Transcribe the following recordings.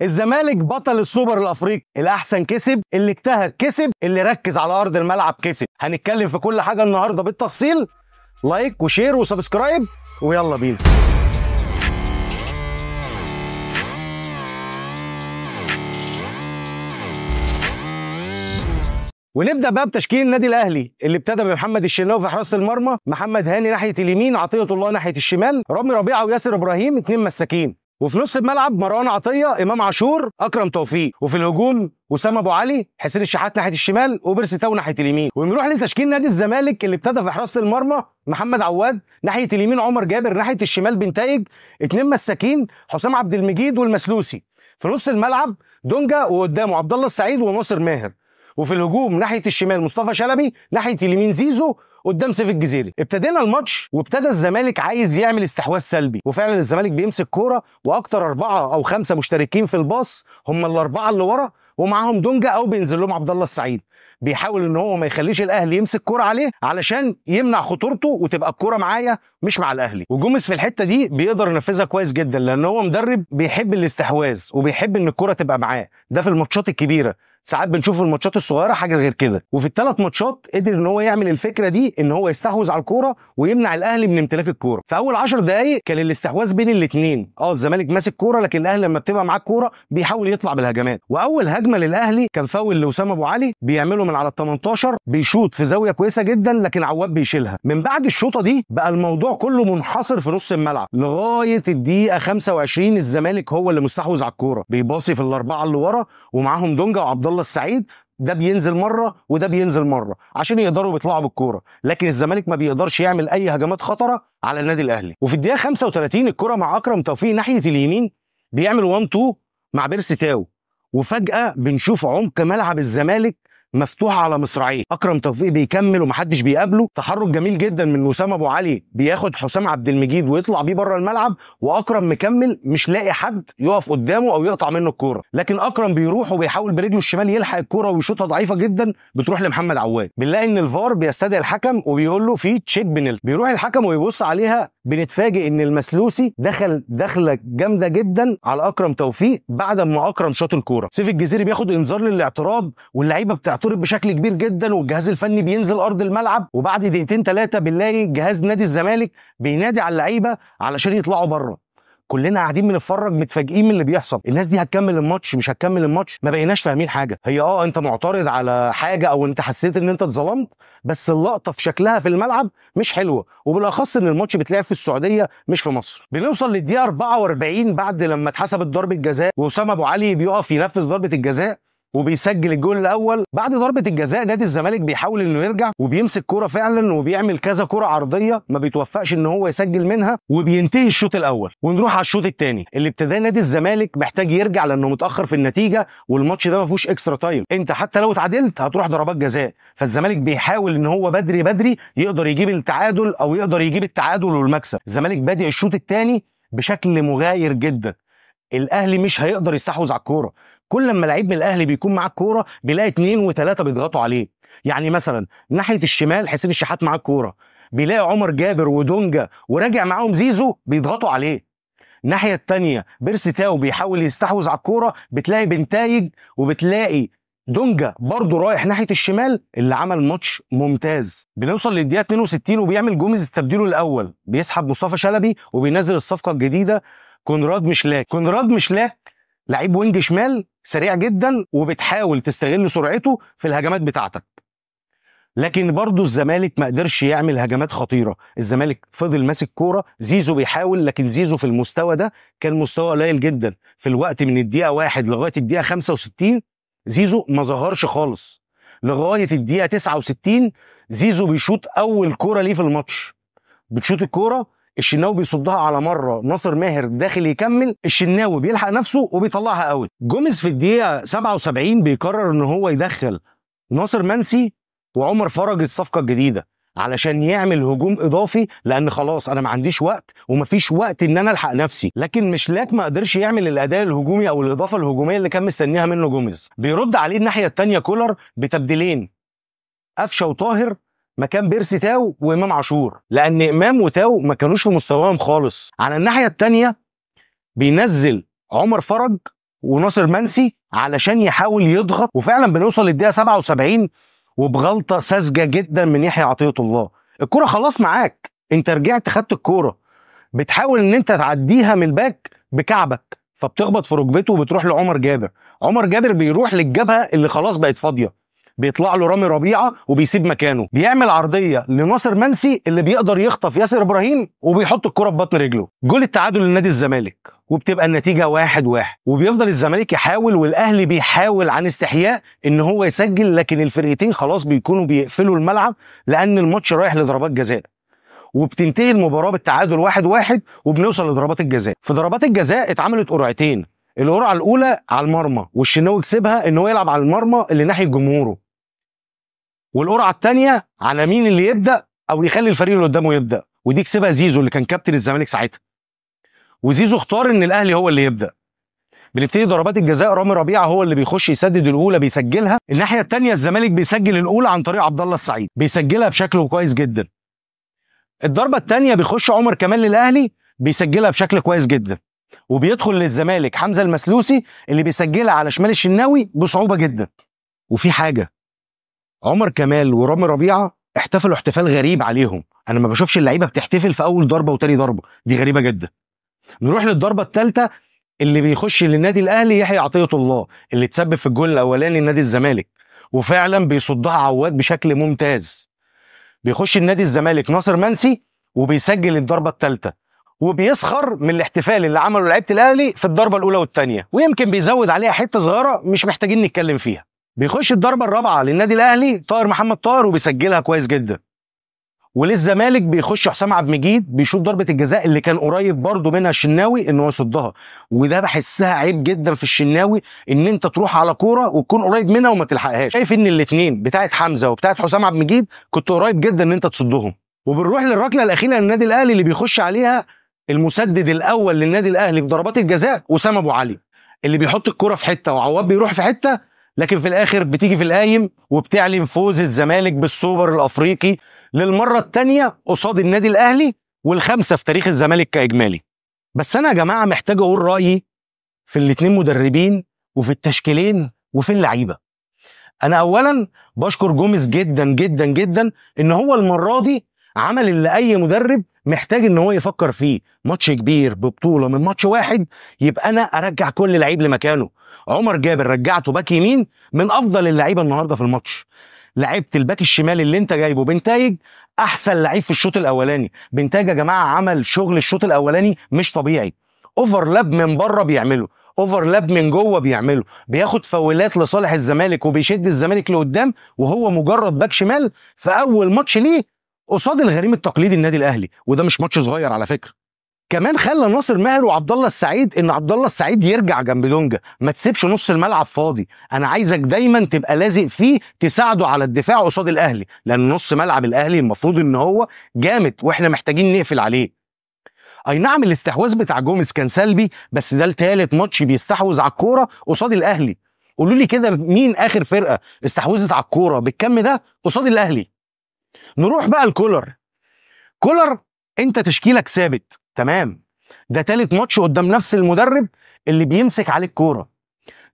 الزمالك بطل السوبر الافريقي، الاحسن كسب، اللي اجتهد كسب، اللي ركز على ارض الملعب كسب. هنتكلم في كل حاجة النهارده بالتفصيل. like و share و subscribe ويلا بينا. ونبدا بقى بتشكيل النادي الاهلي اللي ابتدى بمحمد الشناوي في حراسة المرمى، محمد هاني ناحية اليمين، عطية الله ناحية الشمال، رامي ربيعة وياسر ابراهيم اتنين مساكين، وفي نص الملعب مروان عطية، امام عاشور، اكرم توفيق، وفي الهجوم وسام ابو علي، حسين الشحات ناحية الشمال، وبيرسي تاو ناحية اليمين. ونروح لتشكيل نادي الزمالك اللي ابتدى في حراسة المرمى محمد عواد، ناحية اليمين عمر جابر، ناحية الشمال بنتايج، اتنين مساكين حسام عبد المجيد والمسلوسي، في نص الملعب دونجا وقدامه عبد الله السعيد وناصر ماهر، وفي الهجوم ناحية الشمال مصطفى شلبي، ناحية اليمين زيزو، قدام سيف الجزيري. ابتدينا الماتش وابتدى الزمالك عايز يعمل استحواذ سلبي، وفعلا الزمالك بيمسك كورة، واكتر 4 أو 5 مشتركين في الباص هم الاربعة اللي ورا ومعاهم دونجا او بينزل لهم عبد الله السعيد. بيحاول ان هو ما يخليش الاهلي يمسك كورة عليه علشان يمنع خطورته وتبقى الكورة معايا مش مع الاهلي. وجوميز في الحتة دي بيقدر ينفذها كويس جدا، لان هو مدرب بيحب الاستحواذ وبيحب ان الكورة تبقى معاه، ده في الماتشات الكبيرة. ساعات بنشوف في الماتشات الصغيرة حاجة غير كده. وفي الثلاث ماتشات قدر ان هو يعمل الفكرة دي، ان هو يستحوذ على الكورة ويمنع الاهلي من امتلاك الكورة. في اول 10 دقائق كان الاستحواذ بين الاثنين، الزمالك ماسك كورة، لكن الاهلي لما بتبقى معاه الكورة بيحاول يطلع بالهجمات. واول هجمة للاهلي كان فاول لوسام ابو علي بيعمله من على ال 18، بيشوط في زاوية كويسة جدا لكن عواد بيشيلها. من بعد الشوطه دي بقى الموضوع كله منحصر في نص الملعب لغاية الدقيقة 25. الزمالك هو اللي مستحوذ على الكورة، بيباصي في الاربعة اللي ورا ومعاهم دونجا وعبد الله السعيد، ده بينزل مرة وده بينزل مرة عشان يقدروا يطلعوا بالكورة، لكن الزمالك ما بيقدرش يعمل اي هجمات خطره على النادي الاهلي. وفي الدقيقة 35 الكره مع اكرم توفيق ناحية اليمين، بيعمل 1-2 مع بيرسي تاو، وفجاة بنشوف عمق ملعب الزمالك مفتوح على مصراعيه. اكرم توفيق بيكمل ومحدش بيقابله، تحرك جميل جدا من وسام ابو علي، بياخد حسام عبد المجيد ويطلع بيه بره الملعب، واكرم مكمل مش لاقي حد يقف قدامه او يقطع منه الكورة، لكن اكرم بيروح وبيحاول برجله الشمال يلحق الكورة ويشوطها ضعيفة جدا، بتروح لمحمد عواد. بنلاقي ان الفار بيستدعي الحكم وبيقول له في check penalty، بيروح الحكم ويبص عليها، بنتفاجئ ان المسلوسي دخل دخله جامدة جدا على اكرم توفيق بعد ما اكرم شاط الكورة. سيف الجزيري بياخد انذار للاعتراض، واللعيبة بتعترض بشكل كبير جدا، والجهاز الفني بينزل ارض الملعب، وبعد دقيقتين ثلاثة بنلاقي جهاز نادي الزمالك بينادي على اللعيبة علشان يطلعوا بره. كلنا قاعدين بنتفرج متفاجئين من اللي بيحصل، الناس دي هتكمل الماتش مش هتكمل الماتش، ما بقيناش فاهمين حاجة. هي انت معترض على حاجة او انت حسيت ان انت اتظلمت، بس اللقطة في شكلها في الملعب مش حلوة، وبالاخص ان الماتش بيتلعب في السعودية مش في مصر. بنوصل للدقيقه 44 بعد لما اتحسبت ضربه جزاء، واسامة ابو علي بيقف ينفذ ضربه الجزاء وبيسجل الجول الاول. بعد ضربه الجزاء نادي الزمالك بيحاول انه يرجع وبيمسك كورة فعلا، وبيعمل كذا كورة عرضية ما بيتوفقش ان هو يسجل منها، وبينتهي الشوط الاول. ونروح على الشوط الثاني اللي ابتدى نادي الزمالك محتاج يرجع لانه متاخر في النتيجة، والماتش ده ما فيهوش extra time، انت حتى لو اتعادلت هتروح ضربات جزاء. فالزمالك بيحاول ان هو بدري بدري يقدر يجيب التعادل او يقدر يجيب التعادل والمكسب. الزمالك بادئ الشوط الثاني بشكل مغاير جدا، الاهلي مش هيقدر يستحوذ على الكورة. كل ما لعيب من الاهلي بيكون معاه الكورة بيلاقي 2 و3 بيضغطوا عليه. يعني مثلا ناحية الشمال حسين الشحات معاه الكورة، بيلاقي عمر جابر ودونجا وراجع معاهم زيزو بيضغطوا عليه. الناحية الثانية بيرسي تاو بيحاول يستحوذ على الكورة، بتلاقي بنتايج وبتلاقي دونجا برضه رايح ناحية الشمال اللي عمل ماتش ممتاز. بنوصل للدقيقه 62 وبيعمل جوميز تبديله الاول، بيسحب مصطفى شلبي وبينزل الصفقة الجديدة كونراد مشلاك. كونراد مشلاك لعيب wing شمال سريع جدا، وبتحاول تستغل سرعته في الهجمات بتاعتك، لكن برضه الزمالك ما قدرش يعمل هجمات خطيرة. الزمالك فضل ماسك كورة، زيزو بيحاول، لكن زيزو في المستوى ده كان مستوى قليل جدا. في الوقت من الدقيقة 1 لغاية الدقيقة 65 زيزو ما ظهرش خالص، لغاية الدقيقة 69 زيزو بيشوط اول كورة ليه في الماتش، بتشوط الكورة الشناوي بيصدها على مرة، ناصر ماهر داخل يكمل، الشناوي بيلحق نفسه وبيطلعها out. جوميز في الدقيقة 77 بيقرر ان هو يدخل ناصر منسي وعمر فرج الصفقة الجديدة علشان يعمل هجوم اضافي، لان خلاص انا ما عنديش وقت ومفيش وقت ان انا الحق نفسي. لكن مشلاك ما قدرش يعمل الاداء الهجومي او الاضافة الهجومية اللي كان مستنيها منه جوميز. بيرد عليه الناحية الثانية كولر بتبديلين، قفشه وطاهر مكان بيرسي تاو وامام عاشور، لان امام وتاو ما كانوش في مستواهم خالص. على الناحية الثانية بينزل عمر فرج وناصر منسي علشان يحاول يضغط، وفعلا بنوصل للدقيقه 77 وبغلطه ساذجة جدا من يحيى عطية الله. الكره خلاص معاك، انت رجعت خدت الكورة، بتحاول ان انت تعديها من الباك بكعبك، فبتخبط في ركبته وبتروح لعمر جابر. عمر جابر بيروح للجبهه اللي خلاص بقت فاضية، بيطلع له رامي ربيعة وبيسيب مكانه، بيعمل عرضية لناصر منسي اللي بيقدر يخطف ياسر ابراهيم وبيحط الكره في بطن رجله. جول التعادل لنادي الزمالك، وبتبقى النتيجة 1-1. وبيفضل الزمالك يحاول والاهلي بيحاول عن استحياء ان هو يسجل، لكن الفرقتين خلاص بيكونوا بيقفلوا الملعب لان الماتش رايح لضربات جزاء. وبتنتهي المباراة بالتعادل 1-1 وبنوصل لضربات الجزاء. في ضربات الجزاء اتعملت قرعتين، القرعة الاولى على المرمى والشناوي كسبها ان هو يلعب على المرمى اللي ناحية جمهوره، والقرعه الثانية على مين اللي يبدا او يخلي الفريق اللي قدامه يبدا، ودي كسبها زيزو اللي كان كابتن الزمالك ساعتها، وزيزو اختار ان الاهلي هو اللي يبدا. بنبتدي ضربات الجزاء، رامي ربيعة هو اللي بيخش يسدد الاولى بيسجلها. الناحية الثانية الزمالك بيسجل الاولى عن طريق عبد الله السعيد، بيسجلها بشكل كويس جدا. الضربة الثانية بيخش عمر كمال للاهلي بيسجلها بشكل كويس جدا، وبيدخل للزمالك حمزة المسلوسي اللي بيسجلها على شمال الشناوي بصعوبة جدا. وفي حاجة، عمر كمال ورامي ربيعة احتفلوا احتفال غريب عليهم، انا ما بشوفش اللعيبة بتحتفل في اول ضربه وتاني ضربه، دي غريبة جدا. نروح للضربه الثالثة اللي بيخش للنادي الاهلي يحيى عطية الله اللي تسبب في الجول الاولاني لنادي الزمالك، وفعلا بيصدها عواد بشكل ممتاز. بيخش النادي الزمالك ناصر منسي وبيسجل الضربة الثالثة، وبيسخر من الاحتفال اللي عمله لعيبة الاهلي في الضربة الاولى والثانية، ويمكن بيزود عليها حتة صغيرة مش محتاجين نتكلم فيها. بيخش الضربة الرابعة للنادي الاهلي طاهر محمد طاهر وبيسجلها كويس جدا. وللزمالك بيخش حسام عبد المجيد بيشوط ضربه الجزاء اللي كان قريب برضه منها الشناوي ان هو يصدها، وده بحسها عيب جدا في الشناوي ان انت تروح على كورة وتكون قريب منها وما تلحقهاش. شايف ان الاثنين بتاعه حمزة وبتاعه حسام عبد المجيد كنت قريب جدا ان انت تصدهم. وبنروح للركله الاخيرة للنادي الاهلي اللي بيخش عليها المسدد الاول للنادي الاهلي في ضربات الجزاء وسام ابو علي، اللي بيحط الكورة في حتة وعواد بيروح في حتة، لكن في الاخر بتيجي في القايم وبتعلن فوز الزمالك بالسوبر الافريقي للمرة الثانية قصاد النادي الاهلي، والخامسة في تاريخ الزمالك كاجمالي. بس انا يا جماعة محتاج اقول رايي في الاثنين مدربين وفي التشكيلين وفي اللعيبة. انا اولا بشكر جوميز جدا جدا جدا ان هو المرة دي عمل اللي اي مدرب محتاج ان هو يفكر فيه، ماتش كبير ببطولة من ماتش واحد، يبقى انا ارجع كل لعيب لمكانه. عمر جابر رجعته باك يمين، من افضل اللعيبة النهارده في الماتش. لعبت الباك الشمال اللي انت جايبه بنتايج احسن لعيب في الشوط الاولاني. بنتايج يا جماعة عمل شغل الشوط الاولاني مش طبيعي، overlap من بره بيعمله، overlap من جوه بيعمله، بياخد فاولات لصالح الزمالك وبيشد الزمالك لقدام، وهو مجرد باك شمال في اول ماتش ليه قصاد الغريم التقليدي النادي الاهلي، وده مش ماتش صغير على فكرة. كمان خلى ناصر ماهر وعبد الله السعيد ان عبد الله السعيد يرجع جنب دونجا، ما تسيبش نص الملعب فاضي، انا عايزك دايما تبقى لازق فيه تساعده على الدفاع قصاد الاهلي، لان نص ملعب الاهلي المفروض ان هو جامد واحنا محتاجين نقفل عليه. اي نعم الاستحواذ بتاع جوميز كان سلبي، بس ده الثالث ماتش بيستحوذ على الكورة قصاد الاهلي. قولوا لي كده مين اخر فرقه استحوذت على الكورة بالكم ده قصاد الاهلي؟ نروح بقى لكولر. كولر انت تشكيلك ثابت تمام، ده تالت ماتش قدام نفس المدرب اللي بيمسك عليك كورة،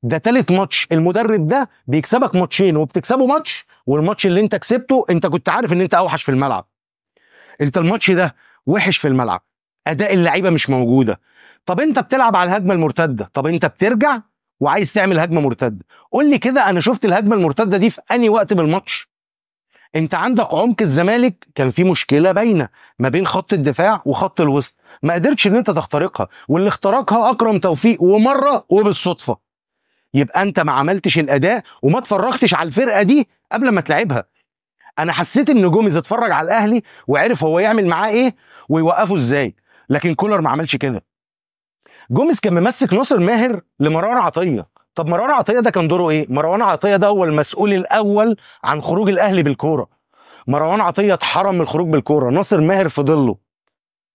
ده تالت ماتش المدرب ده بيكسبك ماتشين وبتكسبه ماتش، والماتش اللي انت كسبته انت كنت عارف ان انت اوحش في الملعب، انت الماتش ده وحش في الملعب، اداء اللعيبة مش موجودة. طب انت بتلعب على الهجمة المرتدة، طب انت بترجع وعايز تعمل هجمة مرتدة، قول لي كده انا شفت الهجمة المرتدة دي في انهي وقت من الماتش؟ انت عندك عمق الزمالك كان في مشكلة باينة ما بين خط الدفاع وخط الوسط، ما قدرتش ان انت تخترقها، واللي اخترقها اكرم توفيق ومرة وبالصدفه. يبقى انت ما عملتش الاداء وما اتفرجتش على الفرقة دي قبل ما تلعبها. انا حسيت ان جوميز اتفرج على الاهلي وعرف هو يعمل معاه ايه ويوقفه ازاي، لكن كولر ما عملش كده. جوميز كان ممسك ناصر ماهر لمروان عطية. طب مروان عطية ده كان دوره ايه؟ مروان عطية ده هو المسؤول الاول عن خروج الاهلي بالكورة. مروان عطية اتحرم من الخروج بالكورة، ناصر ماهر فضل له.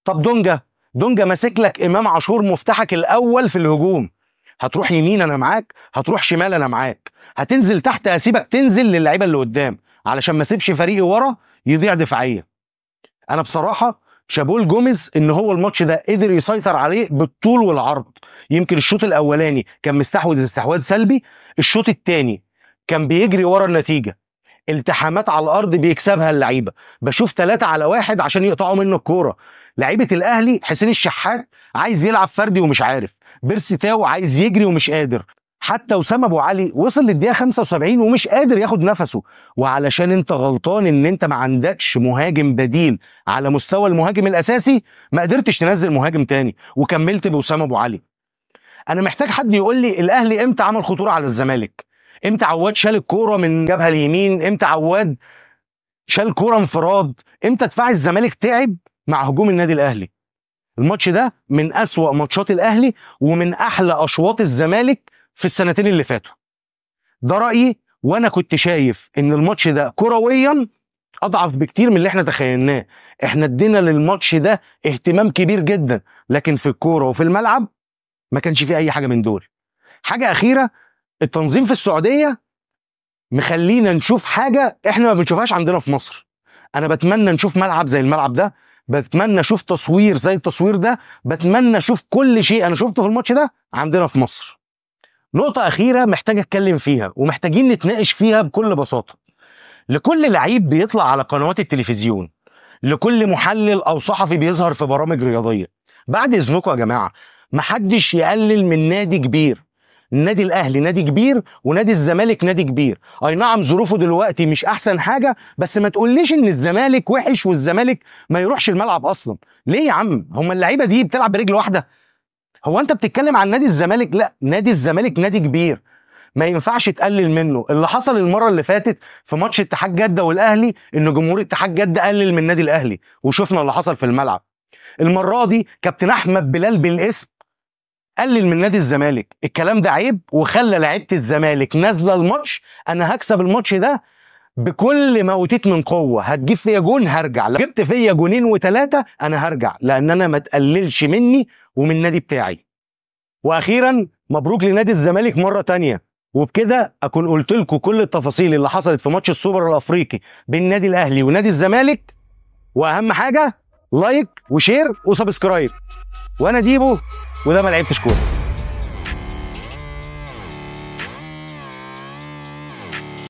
طب دونجا، دونجا ماسك لك امام عاشور مفتاحك الاول في الهجوم، هتروح يمين انا معاك، هتروح شمال انا معاك، هتنزل تحت هسيبك تنزل للعيبة اللي قدام علشان ما اسيبش فريقي ورا يضيع دفاعيا. انا بصراحة شابول جوميز ان هو الماتش ده قدر يسيطر عليه بالطول والعرض. يمكن الشوط الاولاني كان مستحوذ استحواذ سلبي، الشوط الثاني كان بيجري ورا النتيجة، التحامات على الارض بيكسبها اللعيبة، بشوف 3-1 عشان يقطعوا منه الكورة. لعيبة الاهلي حسين الشحات عايز يلعب فردي ومش عارف، بيرسي تاو عايز يجري ومش قادر، حتى وسام ابو علي وصل للدقيقه 75 ومش قادر ياخد نفسه. وعلشان انت غلطان ان انت ما عندكش مهاجم بديل على مستوى المهاجم الاساسي، ما قدرتش تنزل مهاجم تاني وكملت بوسام ابو علي. انا محتاج حد يقول لي الاهلي امتى عمل خطورة على الزمالك؟ امتى عواد شال الكورة من جبهة اليمين؟ امتى عواد شال كورة انفراد؟ امتى دفاع الزمالك تعب مع هجوم النادي الاهلي؟ الماتش ده من اسوأ ماتشات الاهلي ومن احلى اشواط الزمالك في السنتين اللي فاتوا. ده رأيي، وانا كنت شايف ان الماتش ده كرويا اضعف بكتير من اللي احنا تخيلناه. احنا ادينا للماتش ده اهتمام كبير جدا، لكن في الكورة وفي الملعب ما كانش فيه اي حاجة من دول. حاجة اخيرة، التنظيم في السعودية مخلينا نشوف حاجة احنا ما بنشوفهاش عندنا في مصر. انا بتمنى نشوف ملعب زي الملعب ده، بتمنى اشوف تصوير زي التصوير ده، بتمنى اشوف كل شيء انا شفته في الماتش ده عندنا في مصر. نقطة أخيرة محتاج أتكلم فيها ومحتاجين نتناقش فيها بكل بساطة. لكل لعيب بيطلع على قنوات التلفزيون، لكل محلل أو صحفي بيظهر في برامج رياضية، بعد إذنكم يا جماعة محدش يقلل من نادي كبير. النادي الأهلي نادي كبير ونادي الزمالك نادي كبير. أي نعم ظروفه دلوقتي مش أحسن حاجة، بس ما تقوليش إن الزمالك وحش والزمالك ما يروحش الملعب أصلا. ليه يا عم؟ هما اللعيبة دي بتلعب برجل واحدة؟ هو انت بتتكلم عن نادي الزمالك؟ لا، نادي الزمالك نادي كبير، ما ينفعش تقلل منه. اللي حصل المرة اللي فاتت في ماتش اتحاد جده والاهلي ان جمهور اتحاد جده قلل من نادي الاهلي، وشفنا اللي حصل في الملعب. المرة دي كابتن احمد بلال بالاسم قلل من نادي الزمالك. الكلام ده عيب، وخلى لعيبة الزمالك نازله الماتش انا هكسب الماتش ده بكل ما اوتيت من قوة، هتجيب فيا جون هرجع، لو جبت فيا جونين وثلاثة انا هرجع، لان انا ما تقللش مني ومن النادي بتاعي. واخيرا مبروك لنادي الزمالك مرة تانية. وبكده اكون قلت لكم كل التفاصيل اللي حصلت في ماتش السوبر الافريقي بين النادي الاهلي ونادي الزمالك. واهم حاجة like و share و subscribe. وانا ديبو، وده ما لعبتش كورة.